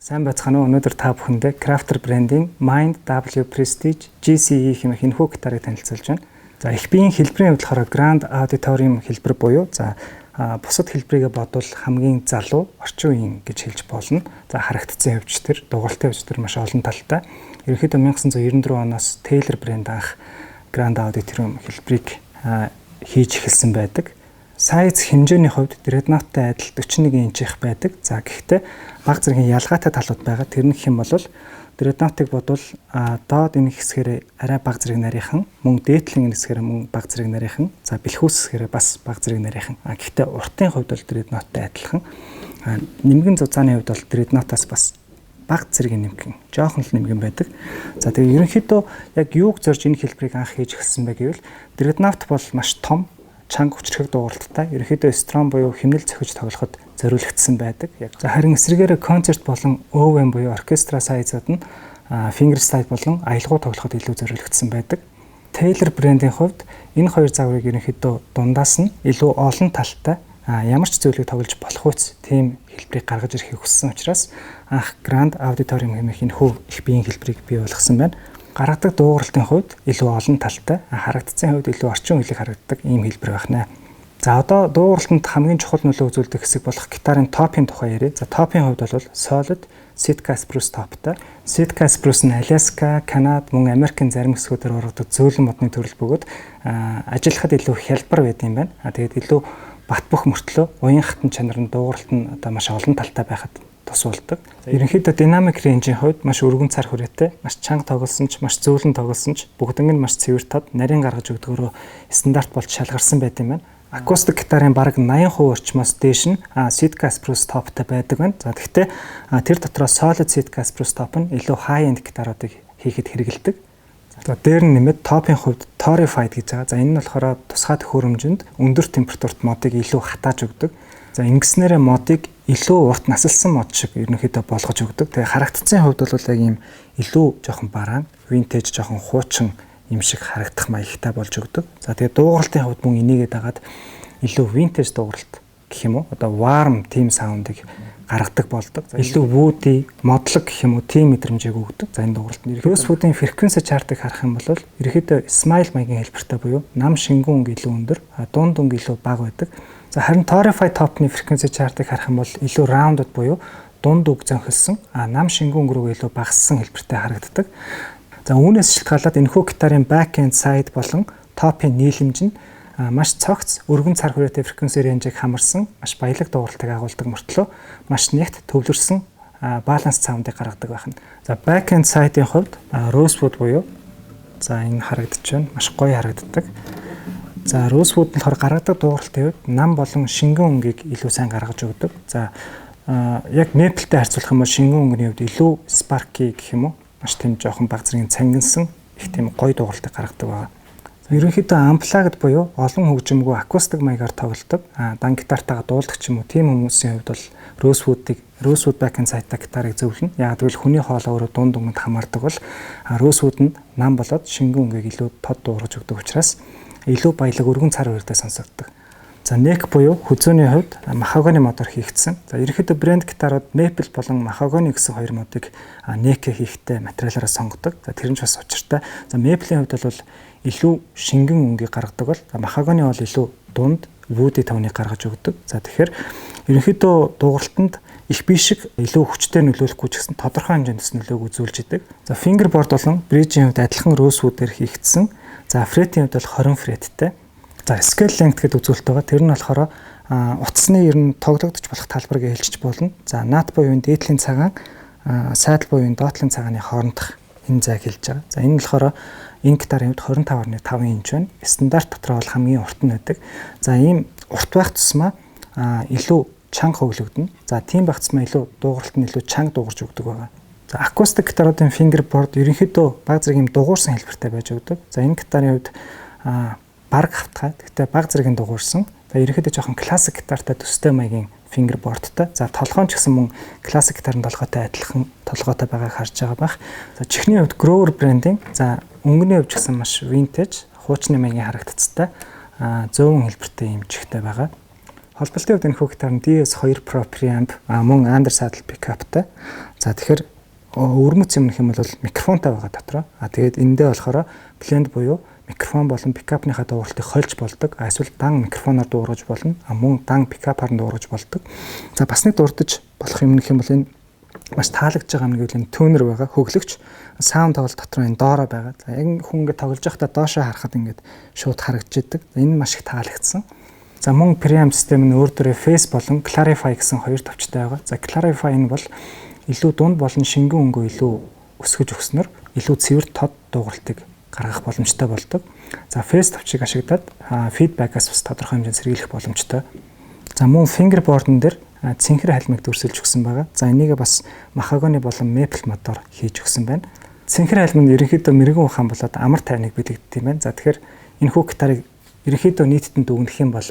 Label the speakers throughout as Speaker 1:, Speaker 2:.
Speaker 1: Сайн байцгаана уу? Өнөөдөр та бүхэндээ Crafter брендийн Mind W Prestige GCE хэмээх энэхүү гитарыг танилцуулж байна. За, их биеийн хэлбэрийн хувьд болохоор Grand Auditorium хэлбэр буюу за бусад хэлбэрийгээ бодвол хамгийн залуу, орчин үеийн гэж хэлж болно. За, харагдцсан хувьд тэр, дууралтын хувьд тэр маш олон талтай. Ерөнхийдөө 1994 оноос Taylor брэнд анх Grand Auditorium хэлбэрийг хийж эхэлсэн байдаг. Size, хэмжээний хувьд Dreadnought-тай адил 41 инчих байдаг. За, гэхдээ бага зэргийн ялгаатай талууд байгаа. Тэр нь гэх юм бол Dreadnought-ыг бодвол доод энэ хэсгээр арай бага зэрэг нарийнхан, мөн дээдлийн энэ хэсгээр мөн бага зэрэг нарийнхан. За, бэлхүүс хэсгээрээ бас бага зэрэг нарийнхан. Гэхдээ уртын хувьд бол Dreadnought-тай адилхан. Нэмгэн зузааны хувьд бол Dreadnought-аас бас бага зэргийн нэмгэн, жоохон л нэмгэн байдаг. За, тэгээ ерөнхийдөө яг юуг зорж энэ хэлбэрийг анх хийж эхэлсэн бэ гэвэл Dreadnought бол маш том, чанга, хүчрхэг дуугаралттай, ерөнхийдөө strum буюу химнэл зохиж тоглоход зориулагдсан байдаг. За, харин эсрэгээрээ концерт болон OM буюу оркестра size ууд нь finger style болон аялгау тоглоход илүү зориулагдсан байдаг. Taylor брендийн хувьд энэ хоёр загварыг ерөнхийдөө дундаас нь илүү олон талтай, ямар ч зүйлийг тоглож болох үс тийм хэлбэрийг гаргаж ирэхийг хүссэн учраас анх Grand Auditorium хэмээх энэхүү их биеийн хэлбэрийг бий болгосон байна. Гаргадаг дуугаралтын хувьд илүү олон талтай, харагдцын хувьд илүү орчин үеийг харагддаг ийм хэлбэр байх нэ. За, одоо дуугаралтанд хамгийн чухал нөлөө үзүүлдэг хэсэг болох гитарын top ын тухай ярья. За, top ын хувьд бол solid Sitka spruce top той. Sitka spruce нь Аляска, Канад, мөн Америкийн зарим хэсгүүдээр ургадаг зөөлөн модны төрөл бөгөөд ажиллахад илүү хялбар байдаг юм байна. Тэгээд илүү бат бөх мөртлөө уян хатан чанар нь, дуугаралт нь одоо маш олон талтай байхад тус болдог. Ерөнхийдөө dynamic range-ийн хувьд маш өргөн цар хүрээтэй, маш чанга тоглосон ч, маш зөөлөн тоглосон ч бүгднг нь маш цэвэр, тод, нарийн гаргаж өгдөгөөрөө стандарт болж шалгарсан байт юм байна. Акустик гитарын бараг 80% орчмоос дээш нь Sitka spruce top-тай байдаг байна. За, тэгэхдээ тэр дотроо solid Sitka spruce top нь илүү high end гитаруудыг хийхэд хэрэглэдэг. За, дээр нь нэмээд top ын хувьд torrefied гэж байгаа. За, энэ нь болохоор тусгай төхөөрөмжөнд өндөр температурт модыг илүү хатааж өгдөг. За, ингэснээрээ модыг илүү урт насалсан мод шиг ерөнхийдөө болгож өгдөг. Тэгээ харагдцын хувьд бол яг ийм илүү жоохон бараан, vintage, жоохон хуучин юм шиг харагдах маягтай болж өгдөг. За, тэгээ дуугаралтын хувьд мөн энийгээ дагаад илүү vintage дуугаралт гэх юм уу? Одоо warm team sound-ыг гаргадаг болдог. Илүү woody, модлог гэх юм уу, тийм мэдрэмжийг өгдөг. За, энэ дуугаралт нь. Rosewood-ийн frequency chart-ыг харах юм бол ерөнхийдөө smile маягийн хэлбэртэй буюу нам шингэн өнгө илүү өндөр, дунд өнгө илүү бага байдаг. За, харин Torrefied top-ны frequency chart-ыг харах юм бол илүү rounded буюу дунд үг зөнхөлсөн, нам шингэн өнгө рүү илүү багассан хэлбэртэй харагддаг. За, үүнээс шалтгаалаад энэхүү гитарын back and side болон top-ын нийлэмж нь маш цогц, өргөн цар хүрээтэй frequency range-ийг хамарсан маш баялаг дуугаралтыг агуулдаг мөртлөө маш нягт, төвлөрсөн баланс sound-ыг гаргадаг байх нь. За, back and side-ын хувьд rosewood буюу за энэ харагдаж байна. Маш гоё харагддаг. За, rosewood нь болохоор гаргадаг дуугаралтын хувьд нам болон шингэн өнгийг илүү сайн гаргаж өгдөг. За, яг maple-тэй харьцуулах юм бол шингэн өнгөний хувьд илүү sparky гэх юм уу? Маш тийм жоохон бага зэргийн цангинсан их тийм гоё дуугаралтыг гаргадаг байгаа. Ерөнхийдөө unplugged буюу олон хөгжимгүй акустик маягаар тоглодог. Дан гитартайгаа дуулах ч юм уу, тийм хүмүүсийн хувьд бол Rosewood-ыг, Rosewood back and side гитарыг зөвлөнө. Яг гэвэл хүний хоолой өөрөө дунд өнгөнд хамаардаг бол Rosewood нь нам болоод шингэн өнгийг илүү тод дуугарч өгдөг учраас илүү баялаг, өргөн цар хүрээтэй сонсогддог. За, neck буюу хүзүүний хувьд махагоны модоор хийгдсэн. За, ерөнхийдөө брэнд гитарууд maple болон махагоны гэсэн хоёр модыг neck хийхдээ материалаараа сонгодог. За, тэр нь ч бас учиртай. За, maple-ийн хувьд бол илүү шингэн өнгийг гаргадаг бол махагоны бол илүү дунд woody tone ыг гаргаж өгдөг. За, тэгэхээр ерөнхийдөө дуугаралтанд их бие шиг илүү хүчтэй нөлөөлөхгүй ч гэсэн тодорхой хэмжээнд төс нөлөөг үзүүлж идэг. За, fingerboard болон bridge-ийн хувьд адилхан rosewood-ээр хийгдсэн. За, fret-ийн хувьд бол 20 fret-тэй. За, scale length гэдэг үзүүлэлт байгаа. Тэр нь болохоор утасны ер нь тоглогдож болох талбар гэж хэлчих болно. За, nut буюу дээдлийн цагаан, saddle буюу доотлын цагааны хоорондох энэ зайг хэлж байгаа. За, энэ нь болохоор энэ гитарын хувьд 25.5 инч байна. Стандарт дотор бол хамгийн урт нь байдаг. За, ийм урт байх тусмаа илүү чанга хөглөгдөнө. За, тийм байх тусмаа илүү дуугаралт нь илүү чанга дуугарч өгдөг байгаа. За, акустик гитаруудын fingerboard ерөнхийдөө бага зэрэг юм дугуурсан хэлбэртэй байж өгдөг. За, энэ гитарын хувьд бараг хавтгай. Гэхдээ бага зэргийн дугуурсан. За, ерөнхийдөө жоохон классик гитартай төстэй маягийн fingerboard тай. За, толгойн ч гэсэн мөн классик гитарын толгойтой адилхан толгойтой байгааг харж байгаа байх. За, чихний хувьд Grover брендийн, за өнгөний хувьд ч гэсэн маш vintage, хуучны маягийн харагдцтай, зөөвөн хэлбэртэй юм чихтэй байгаа. Холболтын хувьд энэхүү гитар нь DS2 Pro preamp, мөн undersaddle pickup-тай. За, тэгэхээр өвөрмөц юм гэх юм бол микрофонтой байгаа дотроо. Тэгээд эндээ болохоор blend буюу микрофон болон пикапныхаа дуугаралтыг хольж болдог. Эсвэл дан микрофоноор дуугаргаж болно. Мөн дан пикапаар нь дуугаргаж болдог. За, бас нэг дурдаж болох юм гэх юм бол энэ маш таалагдж байгаа юм гэвэл энэ tuner байгаа. Хөглөгч sound hole дотор энэ доороо байгаа. За, яг хүн ингээд тоглож байхдаа доошоо харахад ингээд шууд харагдчихдаг. Энэ маш их таалагдсан. За, мөн preamp систем нь өөр дөрөө phase болон clarify гэсэн хоёр товчтой байгаа. За, clarify нь бол илүү дунд болон шингэн өнгөө илүү өсгөж өгснөөр илүү цэвэр, тод дуугаралтыг гаргах боломжтой болдог. За, phase товчийг ашиглаад feedback-аас бас тодорхой хэмжээнд сэргийлэх боломжтой. За, мөн fingerboard-н дээр цэнхэр халимыг дүрсэлж өгсөн байгаа. За, энийг бас махагоны болон maple модоор хийж өгсөн байна. Цэнхэр халим нь ерөнхийдөө мэрэгэн ухаан болоод амар тайвныг бэлэгддэг юм байна. За, тэгэхээр энэхүү гитарыг ерөнхийдөө нийтэд нь дүгнэх юм бол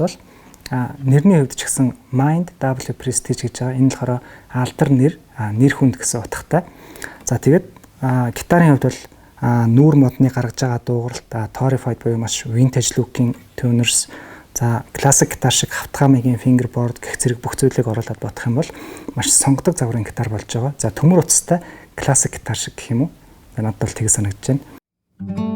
Speaker 1: нэрний хувьд ч гэсэн Mind W Prestige гэж байгаа. Энэ болохоор алдар нэр, нэр хүнд гэсэн утгатай. За, тэгээд гитарын хувьд бол нүүр модны гаргаж байгаа дуугаралт, torrified буюу маш vintage looking tuners, за, классик гитар шиг хавтгай маягийн fingerboard гэх зэрэг бүх зүйлийг оруулаад бодох юм бол маш сонгодог загварын гитар болж байгаа. За, төмөр утастай классик гитар шиг гэх юм уу? За, надад бол тэг санагдаж байна.